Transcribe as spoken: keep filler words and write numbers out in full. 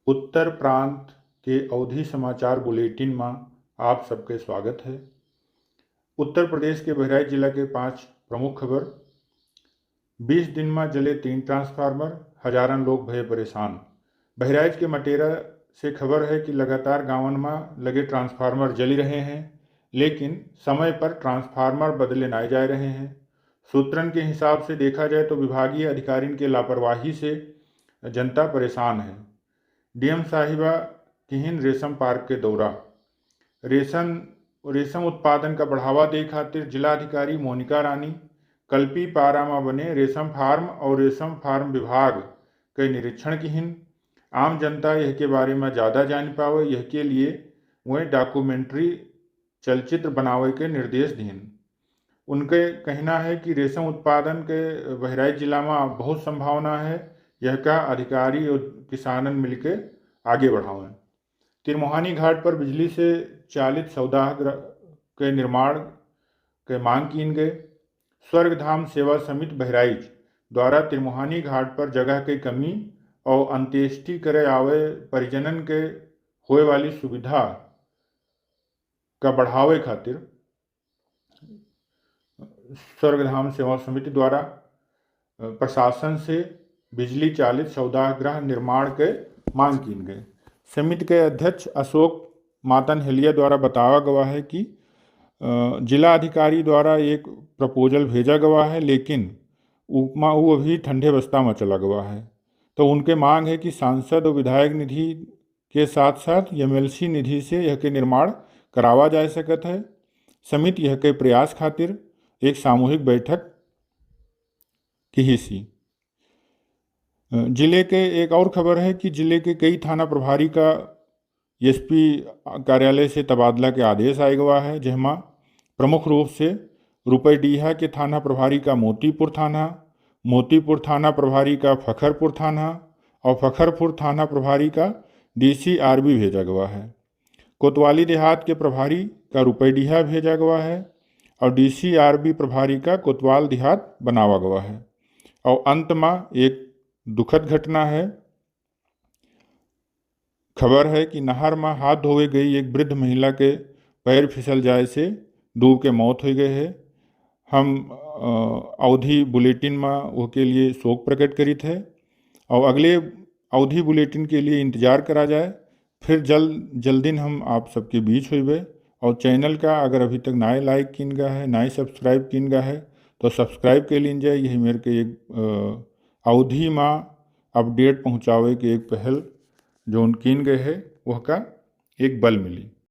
उत्तर प्रांत के अवधी समाचार बुलेटिन मा आप सबके स्वागत है। उत्तर प्रदेश के बहराइच जिला के पांच प्रमुख खबर। बीस दिन मा जले तीन ट्रांसफार्मर, हजारन लोग भये परेशान। बहराइच के मटेरा से खबर है कि लगातार गांवन मा लगे ट्रांसफार्मर जली रहे हैं, लेकिन समय पर ट्रांसफार्मर बदले नाय जाए रहे हैं। सूत्रन के हिसाब से देखा जाए तो विभागीय अधिकारिन के लापरवाही से जनता परेशान है। डीएम साहिबा किहिन रेशम पार्क के दौरा। रेशम, रेशम उत्पादन का बढ़ावा दे खातिर जिलाधिकारी मोनिका रानी कल्पी पारा मा बने रेशम फार्म और रेशम फार्म विभाग के निरीक्षण किहिन। आम जनता यह के बारे मा ज्यादा जान पावे, यह के लिए वह डॉक्यूमेंट्री चलचित्र बनावे के निर्देश दिहिन। उनके कहना है कि रेशम उत्पादन के बहराइच जिला मा बहुत संभावना है, यह का अधिकारी और किसानन मिलके आगे बढ़ावें। तिरमोहानी घाट पर बिजली से चालित सौदाह ग्र-, के निर्माण के मांग कीन गए। स्वर्ग धाम सेवा समिति बहराइच द्वारा तिरमोहानी घाट पर जगह के कमी और अंत्येष्टि करे आवे परिजनन के होए वाली सुविधा का बढ़ावे खातिर स्वर्ग धाम सेवा समिति द्वारा, अ, प्रशासन से बिजली चालित सौदाह गृह निर्माण के मांग कीन गए। समिति के अध्यक्ष अशोक मातन हेलिया द्वारा बतावा गवा है कि, अ, जिला अधिकारी द्वारा एक प्रपोजल भेजा गवा है, लेकिन उपमा वो अभी ठंडे बस्ता में चला गवा है। तो उनके मांग है कि सांसद और विधायक निधि के साथ साथ एमएलसी निधि से यह के निर्माण करावा जा सकत है। समिति यह के प्रयास खातिर एक सामूहिक बैठक किहिसी। अ, जिले के एक और खबर है कि जिले के कई थाना प्रभारी का एसपी कार्यालय से तबादला के आदेश आए गवा है, जेमा प्रमुख रूप से रुपैडीहा के थाना प्रभारी का मोतीपुर थाना, मोतीपुर थाना प्रभारी का फखरपुर थाना और फखरपुर थाना प्रभारी का डीसी आरबी भेजा गवा है। कोतवाली देहात के प्रभारी का रुपैडीहा भेजा गवा है और डीसी आरबी प्रभारी का कोतवाल देहात बनावा गवा है। और अंत मा एक दुखद घटना है। खबर है कि नहर मा हाथ धोवे गई एक वृद्ध महिला के पैर फिसल जाए से डूब के मौत हो गए है। हम, अ, अवधी बुलेटिन मा ओके लिए शोक प्रकट करित है और अगले अवधी बुलेटिन के लिए इंतजार करा जाए। फिर जल्द, जल्दिन हम आप सबके बीच होइबे। और चैनल का अगर अभी तक नाय लाइक कीन गा है, नाय सब्सक्राइब कीन गा है, तो सब्सक्राइब के लीन जाए। यही मेरे के एक, अ, अवधी मा अपडेट पहुँचावे के एक पहल जौन कीन गए है, वह का एक बल मिली।